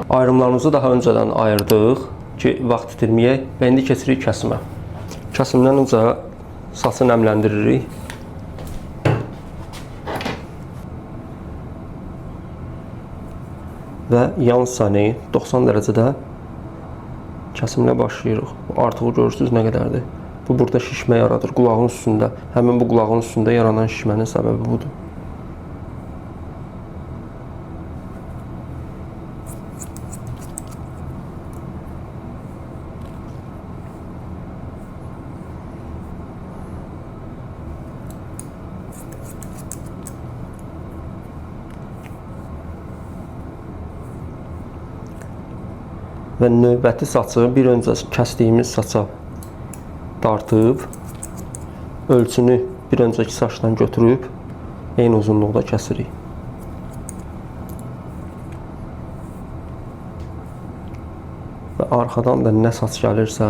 Ayrımlarımızı daha öncədən ayırdıq ki, vaxt itirməyək və indi keçirik kəsimə. Kəsimdən öncə saçı nəmləndiririk. Və yan hissəni 90 dərəcədə kəsimlə başlayırıq. Bu artığı görürsünüz nə qədərdir. Bu burada şişmə yaradır qulağın üstündə. Həmin bu qulağın üstündə yaranan şişmənin səbəbi budur. Və növbəti saçı bir öncə kəsdiyimiz saça dartıb, ölçünü bir öncəki saçdan götürüb eyni uzunluqda kəsirik. Və arxadan da nə saç gəlirsə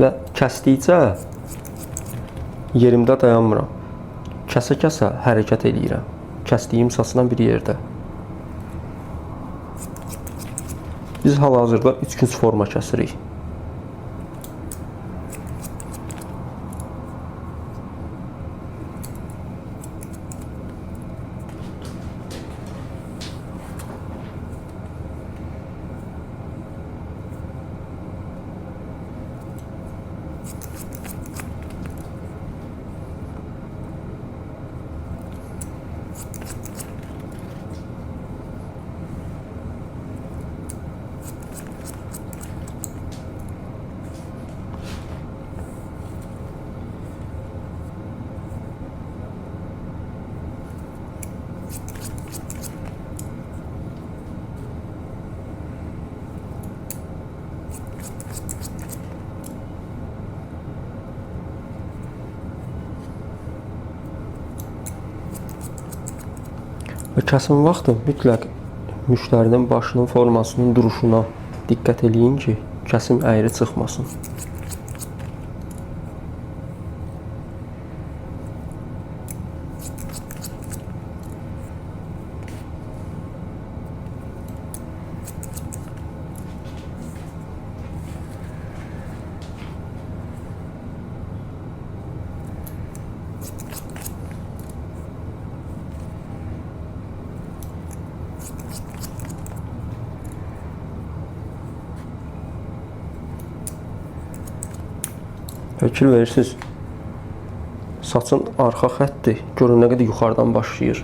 və kəsdikcə yerimdə dayanmıram. Kəsə-kəsə hərəkət eləyirəm. Kəsdiyim saçla bir yerdə. Biz hal-hazırda üçkünc forma kəsirik. Və kəsim vaxtı mütləq müştərinin başının formasının duruşuna diqqət eləyin ki, kəsim əyri çıxmasın. Fikir verirsiniz, saçın arxa xətti görün nə qədər yuxarıdan başlayır.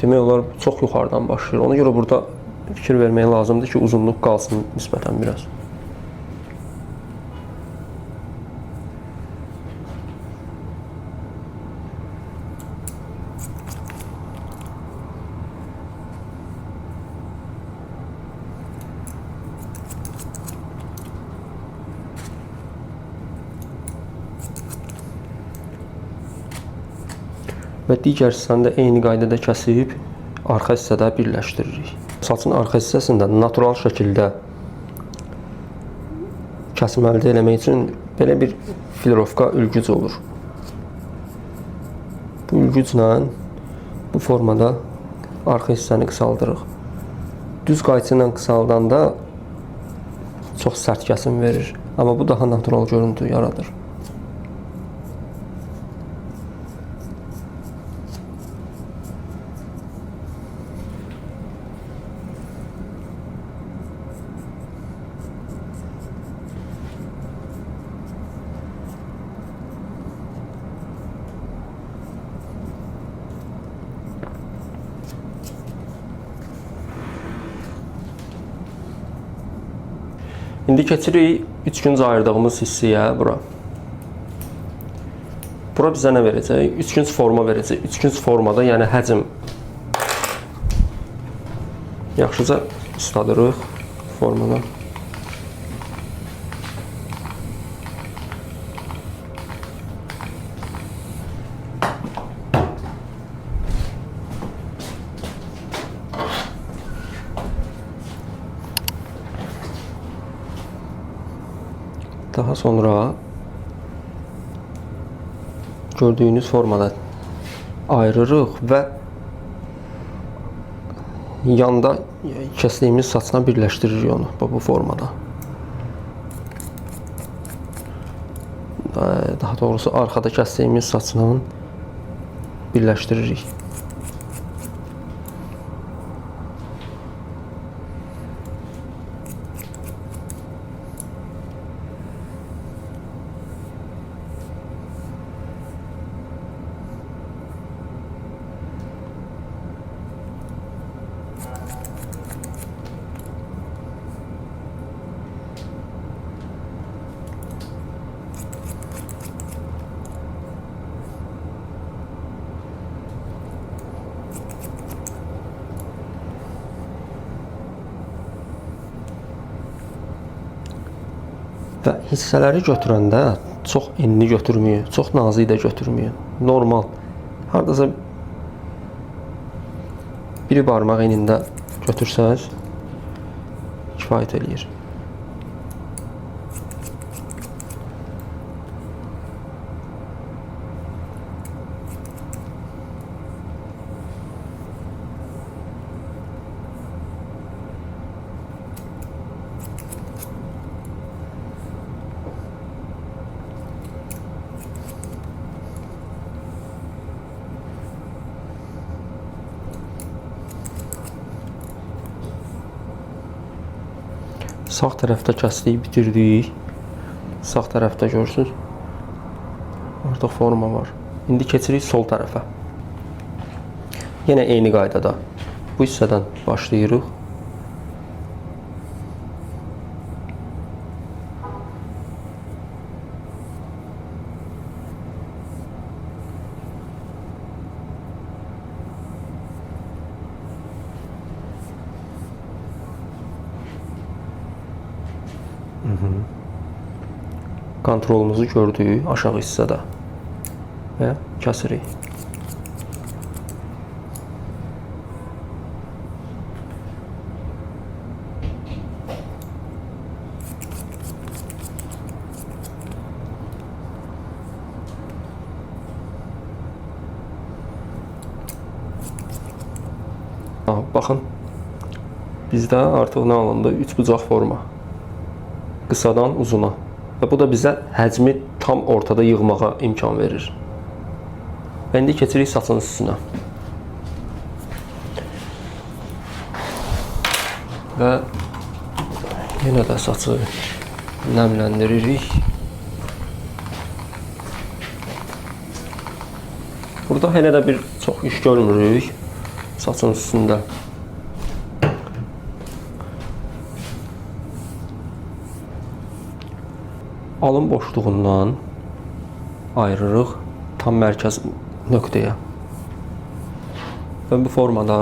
Demək olar çox yuxarıdan başlayır. Ona görə burada fikir vermək lazımdır ki, uzunluq qalsın nisbətən biraz. Və digər hissəni də eyni qaydada kəsib arxa hissədə birləşdiririk. Saçın arxa hissəsində natural şəkildə kəsim əldə eləmək üçün belə bir filovka ülgüc olur. Bu ülgüclə bu formada arxa hissəni qısaldırıq. Düz qayçı ilə qısaldanda çox sərt kəsim verir. Amma bu daha natural görüntü yaradır. İndi keçirik üçkünc ayırdığımız hissəyə bura. Bura bizə nə verəcək? Üçkünc forma verəcək. Üçkünc formada, yəni həcm yaxşıca ısladırıq formanı. Daha sonra gördüyünüz formada ayırırıq və yanda kəsdiyimiz saçla birləşdiririk onu bu formada. Daha doğrusu arxada kəsdiyimiz saçla birləşdiririk. Və hissələri götürəndə çox enli götürməyin, çox nazik də götürməyin. Normal, hardasa biri barmaq enində götürsəniz kifayət eləyir. Sağ tərəfdə kəsdik, bitirdik. Sağ tərəfdə görürsünüz, artıq forma var. İndi keçirik sol tərəfə. Yenə eyni qaydada. Bu hissədən başlayırıq. Kontrolumuzu gördük aşağı hissədə və kəsirik. Baxın, bizdə artıq nə alındı? Üçbucaq forma. Qısadan uzuna. Və bu da bizə həcmi tam ortada yığmağa imkan verir. Və indi keçirik saçın üstünə. Və yenə də saçı nəmləndiririk. Burada hələ də bir çox iş görmürük saçın üstündə. Alın boşluğundan ayırırıq tam mərkəz nöqtəyə. Və bu formada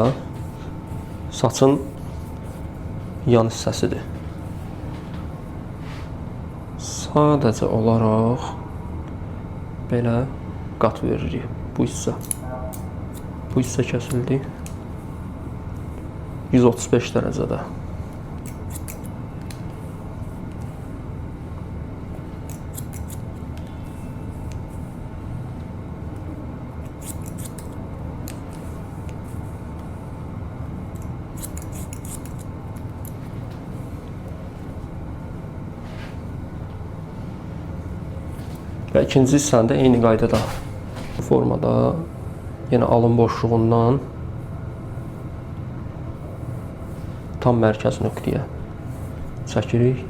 saçın yan hissəsidir. Sadəcə olaraq belə qat veririk bu hissə. Bu hissə kəsildi. 135 dərəcədə. Və ikinci hissəni də eyni qaydada bu formada yenə alın boşluğundan tam mərkəz nöqtəyə çəkirik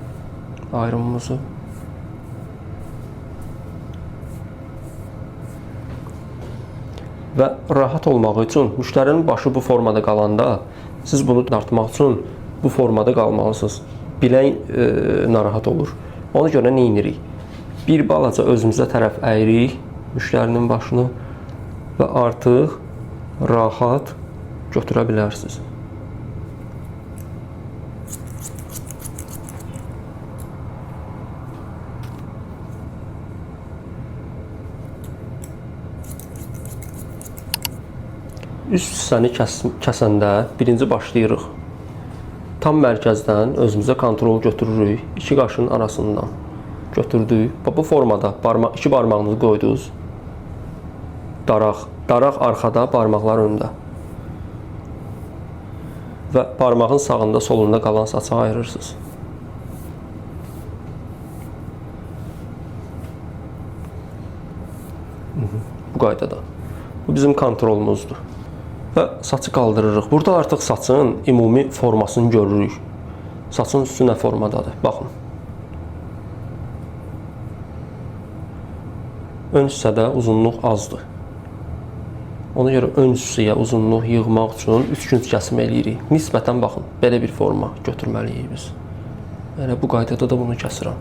ayrımımızı. Və rahat olmaq üçün müştərinin başı bu formada qalanda siz bunu dartmaq üçün bu formada qalmalısınız. Bilən narahat olur. Ona görə nə edirik? Bir balaca özümüzə tərəf əyirik müştərinin başını və artıq rahat götürə bilərsiniz. Üst hissəni kəsəndə birinci başlayırıq. Tam mərkəzdən özümüzə kontrol götürürük iki qaşın arasından. Götürdük. Bu formada iki barmağınızı qoydunuz. Daraq. Daraq arxada, barmaqlar öndə. Və barmağın sağında, solunda qalan saçı ayırırsınız. Bu qaydada. Bu bizim kontrolumuzdur. Və saçı qaldırırıq. Burada artıq saçın ümumi formasını görürük. Saçın üstü nə formadadır? Baxın. Ön hissədə uzunluq azdır. Ona görə ön hissəyə uzunluq yığmaq üçün üçkünc kəsim eləyirik. Nisbətən baxın, belə bir forma götürməliyik biz. Elə bu qaydada da bunu kəsirəm.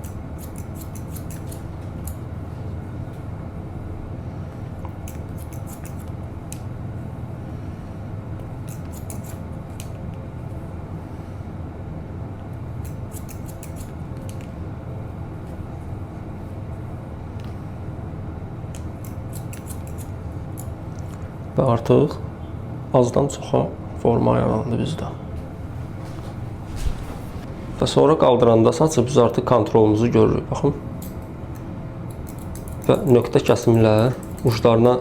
Və artıq azdan çoxa forma yarandı bizdə. Və sonra qaldıranda saçı biz artıq kontrolumuzu görürük. Baxın. Və nöqtə kəsimlə uclarına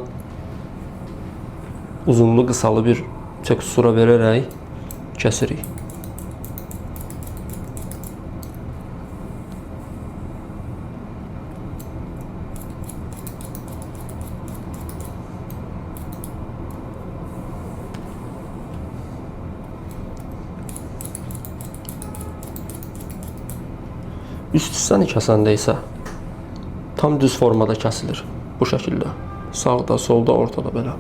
uzunlu qısalı bir tekstura verərək kəsirik. Üst hissəni kəsəndə isə tam düz formada kəsilir. Bu şəkildə. Sağda, solda, ortada belə.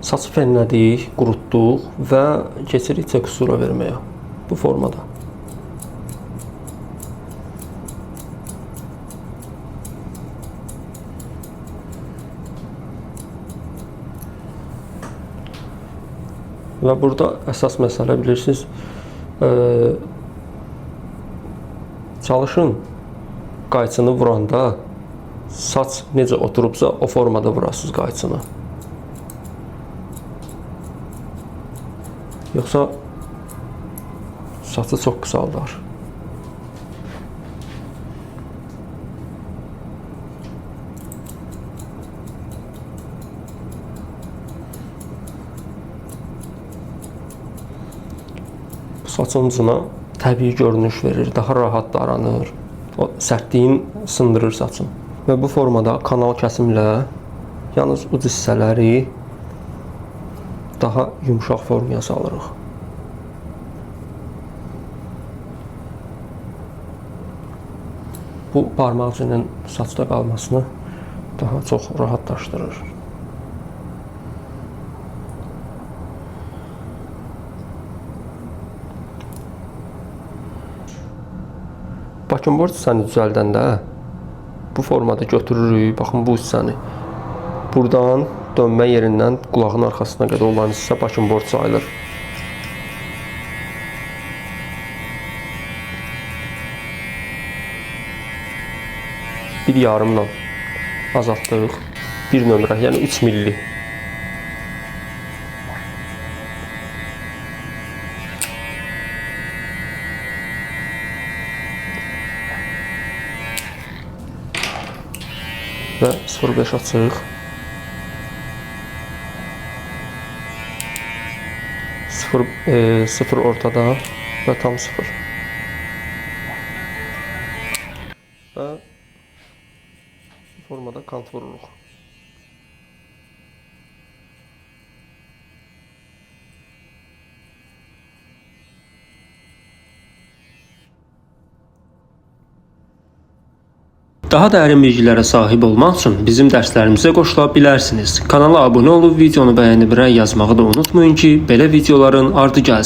Saçı fenlədik, qurutduq və keçirik tekstura verməyə bu formada. Və burada əsas məsələ bilirsiniz, çalışın qayçını vuranda saç necə oturubsa o formada vurasınız qayçını. Yoxsa saçı çox qısaldar. Bu saçın ucuna təbii görünüş verir, daha rahat daranır. O sərtliyin sındırır saçın. Və bu formada kanal kəsimlə yalnız uc hissələri daha yumşaq formaya salırıq. Bu barmaq izinin saçda qalmasını daha çox rahatlaşdırır. Bakınboard hissəni düzəldəndə bu formada götürürük. Baxın bu hissəni. Buradan dönmə yerindən qulağın arxasına qədər olan hissə bakınboard sayılır. Bir yarımla azaltdıq. Bir nömrə, yəni 3 milli. Və 0,5 açıq. 0 ortada və tam 0. Və bu formada kant vururuq. Daha dərin bilgilərə sahib olmaq üçün bizim dərslərimizə qoşula bilərsiniz. Kanala abunə olub videonu bəyənib rəy yazmağı da unutmayın ki, belə videoların ardı gəlsin.